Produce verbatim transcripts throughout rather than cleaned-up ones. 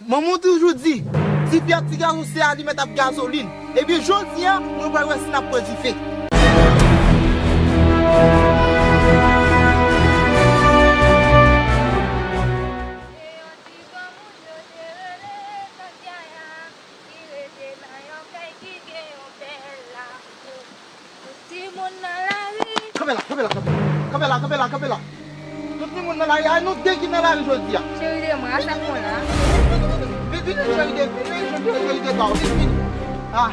Manman w toujou di, tifi ak ti gason se alimèt ak gazolin. Ebyen, jodi a, mwen pral wè si n ap pran dife. Tout timoun nan lari. Kanpe la, kanpe la, kanpe la. Kanpe la, kanpe la, kanpe la. Tout timoun nan lari, ay nou de ki nan lari jodi a. Cheri de mwen, sa k fè w la? Vin, vin, vin, cheri de, vin, vin, cheri de, cheri de pa w, vin, vin. Ah,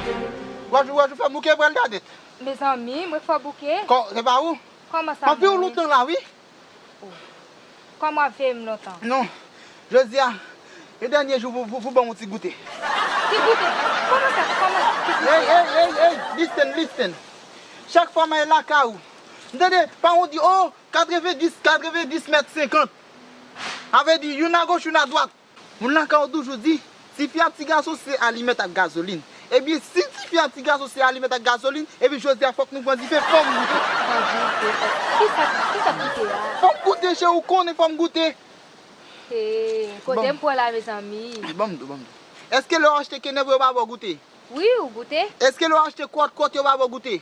w a jou, w a jou fè bouke pral gadèt. Mezanmi, mwen fè bouke? Kò, se pa ou? Kòman sa? Anpi w lontan la, wi. Kòman w ap veye m lontan? Non, jodi a, e dènye jou pou, pou, pou ban m yon ti goute. Ti goute? Kòman sa? Kòman? Ti goute? Ey, ey, ey, ey, listen, listen. Chak fwa m al lakay ou, m tande paran w di, o, katrevendis, katrevendis mèt senkant. Sa vle di, youn agoch, youn adwat. Moun lakay ou toujou di, tifi ak ti gason se alimèt ak gazolin. Ebyen, si tifi ak ti gason se alimèt ak gazolin, ebyen jodi a fòk nou pran dife, fò m goute. Fò goute. Kisa, kisa goute a? Fò m goute, cheri, ou konnen fò m goute. Hey, kote m pran la, mezanmi? Bon. Ban m di w, ban m di w. Èske lè w achte kenèp, yo pa ba w goute? Wi, ou goute. Èske lè w achte kwòt kwòt, yo pa ba w goute?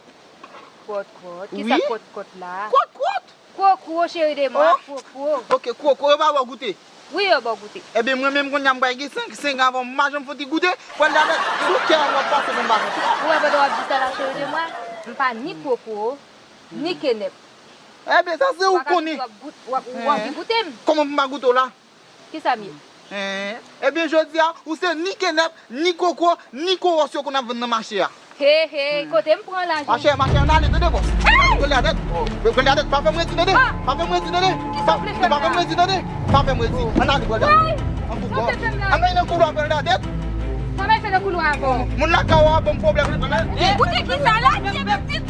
Kwòt kwòt? Kisa kwòt kwòt la? Kwòt kwòt? Kwokwo, cheri de mwen, kwokwo. Ok, kwokwo, yo pa ba w goute? Wi, yo ba w goute. Ebyen, mwen menm kounye a m pral gen senk, senk avan m pa janm fouti goute, pral gade sou kè a m ap pase pou m pa goute. Ou wè pandan w ap di sa la, cheri de mwen, m pa ni kwokwo, ni kenèp. Ebyen, sa se ou konnen. W ap anvi goute m. Kòman pou m pa goute w la? Kisa m ye? Eh, ebyen, jodi a, ou se ni kenèp, ni kwokwo, ni kowòs yo konn ap vann nan mache a. He, he, kote m pran la, Jezi? Machè, machè, ann ale, tande, bòs. Gòl la tèt. Gòl la tèt, pa fè m redi, tande. Pa fè m redi, tande. Pa fè m redi, tande. Pa fè m redi. Ann ale, gòl la. An pou gòl. Ann ale nan koulwa, gòl la tèt. Sa m al fè nan koulwa avè w? Moun lakay ou a ban m pwoblèm. Koute kisa la, ti pitit.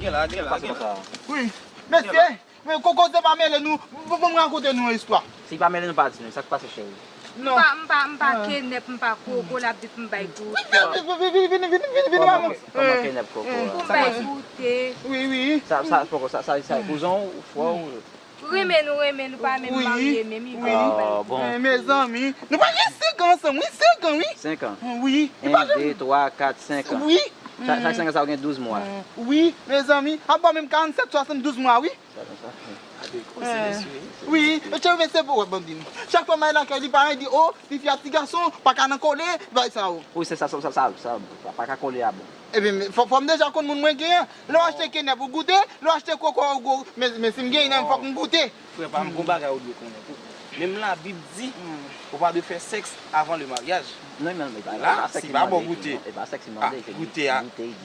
Gen la, gen la, gen la. Wi, mesye. Men ko-, koze pa mele nou, pou, pou m rakonte nou yon istwa. Si pa mele nou pa di nou, sa k pase, cheri? Non. M pa, m pa, m pa kenèp, m pa kwokwo, l ap di pou m bay goute. Vini, vini, vini, vini, vini, vini, vini. Kòman kenèp kwokwo a? Pou m bay goute. Wi, wi. Sa, sa, poko, sa, sa, sa, kouzen w, frè w? Renmen nou, renmen nou, pa menm marye, menm li vle pou m bay goute. Ah, bon. Men, mezanmi, nou pa gen senk an ansanm, wi, senk an, wi. Senk an? Wi. Li pa janm. En, de, twa, kat, senk an. Wi. Chak, chak senk an sa, ou gen douz mwa. Wi, mezanmi, ap ba w menm karannsèt, swasanndouz mwa, wi. Wi, e cheri, men se pou wè, ban m di nou. Chak fwa m al lakay li, paran di, o, tifi ak ti gason pa ka nan kole, bay sa, o. Wi, se sa, sa, sa, sa, sa, pa, pa ka kole a bon. Ebyen, men, fò, fò m deja konn moun mwen genyen. Lè w achte kenèp, ou goute, lè w achte kwokwo, ou go-, men, men si m genyen nan men, fòk m goute. Frè pa m, gon bagay ou dwe konnen tou. Menm Labib di, ou pa dwe fè sèks avan le maryaj. Non, non, men la, si pa ba w goute, goute a,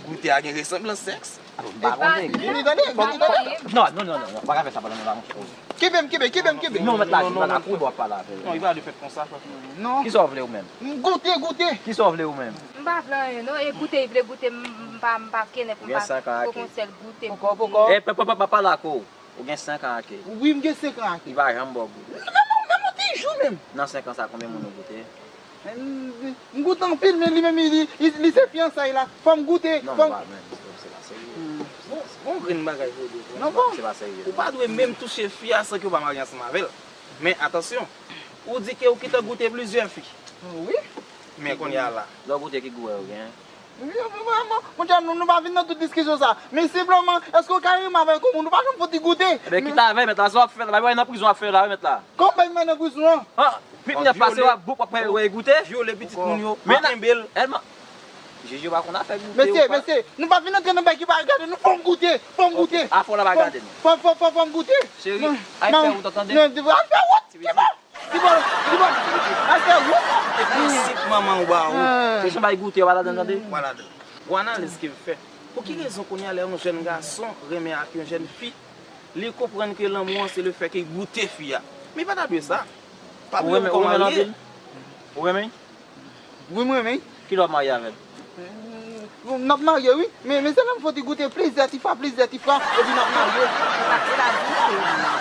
goute a gen resanblans sèks. Ah, bon, m pa konnen. Vini, tande, vini, tande. Non, non, non, non, non, pa ka fè sa pandan nou la, monchè. Kibe m, kibe, kibe m, kibe. Non, mèt la, non, non, non, non, non, w ap pale avè l. Non, li pa dwe fèt konsa, frè. Non. Kisa w vle ou menm? M goute, goute. Kisa w vle ou menm? M pa vle anyen, non. E goute, li vle goute, m, m pa, m pa kenèp, m pa poko sèl goute, goute. Poko, poko. E, pa, pa, pa, pa pale ak ou. Ou gen senk an ake. Wi, m gen senk an ake. Li pa janm ba w goute. Non, non, menm yon ti jou menm. Nan senk an sa, konbyen moun ou goute? M, m goute anpil, men li menm, li, li, li se fiyansay la. Fò m goute. Non, fò m pa, men, se pa serye. Bon, bon grenn bagay pou w di. Non, bon. Se pa serye. Ou pa dwe menm touche fi a san ke w pa marye ansanm avè l. Men, atansyon, ou di ke ou gentan goute plizyè fi. Wi. Men kounye a la. Lè w goute, ki gou w genyen? Wi, mwen, mwen, mwen, mwen, nou, nou pa vin nan tout diskisyon sa. Men senpleman, èske w ka renmen avèk yon moun, ou pa janm fouti goute? Ebyen, kit avè l, mèt la, sa w ap fè la, bay nan prizon w ap fè la, wi, mèt la. Kòman bay nan prizon an? Ah, vin, vin ap pase w ap bouk, w ap fè, wè, goute. Vyole pitit moun yo, pa kenbe l. Èlman. Jij yo pa konn afè goute. Mesye, mesye, nou pa vin antre nan bagay ki pa regade nou, fò m goute, fò m goute. A fò la pa gade nou. Fò, fò, fò, fò m goute. Cheri, al fè wout, tande? Non, al fè wout, ki bon. Li bon, li bon. Al fè wout. E prensip manman w ba ou. Se jan bay goute, w pa ladan, tande? W pa ladan. Gon analiz ke m fè. Pou ki rezon kounye a lè yon jèn gason renmen ak yon jèn fi, li konprann ke lanmou an se lefètke goute fi a? Men pa ta dwe sa. Pa bliye ou kòm marye. Ou renmen? Wi, m renmen. Kilè w ap marye avè l? N ap marye, wi. Men, men se lè m fouti goute plizyè ti fwa, plizyè ti fwa, epi n ap marye.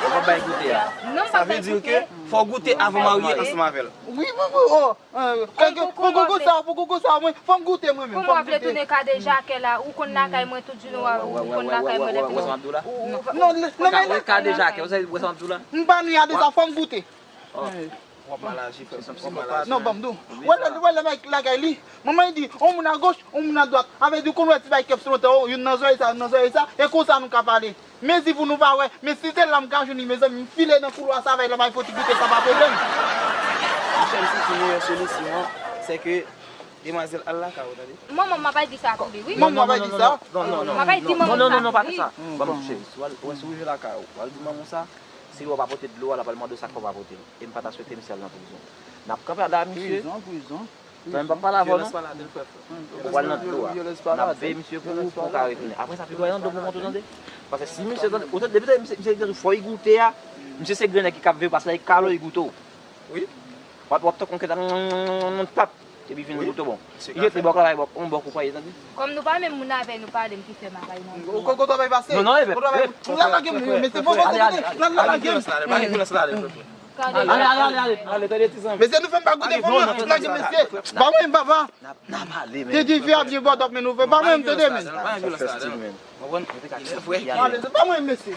Ou p ap bay goute a? Sa vle di ke fò w goute avan w marye ansanm avè l. Wi, wi, wi, o. Pou gogo sa, pou gogo sa, mwen, fò m goute mwen menm. Kòman w ap vle tounen kadejakè la? Ou konn lakay mwen tout jounen, ou konn lakay mwen depi. Non, non, men lakay mwen. Kadejakè, ou sa wè sa m ap di w la? M pa ni a de sa, fò m goute. Oh. W ap mal aji, frè m. W ap mal aji. Non, ban m di w. Wè lè, wè lè nèg lakay li. Manman li di, on moun agoch, on moun adwat. Avè di, w konn wè ti bagay kèps lontan, o, youn nan zòrèy sa, youn nan zòrèy sa, e konsa nou ka pale. Mezi pou nou pa wè, men si se la m ka jwenn li, mezanmi, m file nan koulwa sa avè l, m al fè yon ti goute, sa pa pwoblèm. Monchè, m santi meyè solisyon an, se ke demwazèl al lakay ou, tande. Manman, m ap al di sa pou li, wi. Manman, m ap al di sa. Non, non, non, non, non, non, non, non, non, pa fè sa. Ban m touche. Si w al, wè, si w rive lakay ou, w al di manman w sa, si w pa pote dlo a, l ap al mande w sa k fè w pa pote l. E m pa ta swete misye al nan prizon. N ap kanpe la, misye. Prizon, prizon. Mwen m p ap pale avè w, non. Ou pral nan dlo a. N ap veye misye pou ou, pou w ka retounen. Apre sa, pi w pral nan dlo pou w monte, tande. Paske si misye tande, ou tande, depi tande misye, misye tande fò li goute a, misye se grenn nèg ki k ap veye w, paske lè li kale w, li goute w. Wi. W ap, w ap tankou yon kèt ap, pap, epi vin goute w, bon. Li jete bòk la, bay bòk, yon bòk ou pa ye, tande. Kòm nou pa menm moun avè nou pale, m ki fè m avè nou. Ou konn kote w ap pase? Non, non, e, e, e, la lage m, mesye, bon, bon, kote, la lage m. Pa gen vyolans la, ale, pa gen vyolans la, ale, frè m. Ale, ale, ale, ale, ale, tande ti zanmi. Mesye, nou fè m pa goute fò m nan tout lage mesye. Ba mwen, papa. N ap, n ap ale, men. Te di fè a byen bòdòp, men nou fè. Ba mwen, tande, men. Pa gen vyolans la, ale. Konprann? Mwen te ka di frè. Ale, se pa mwen, mesye.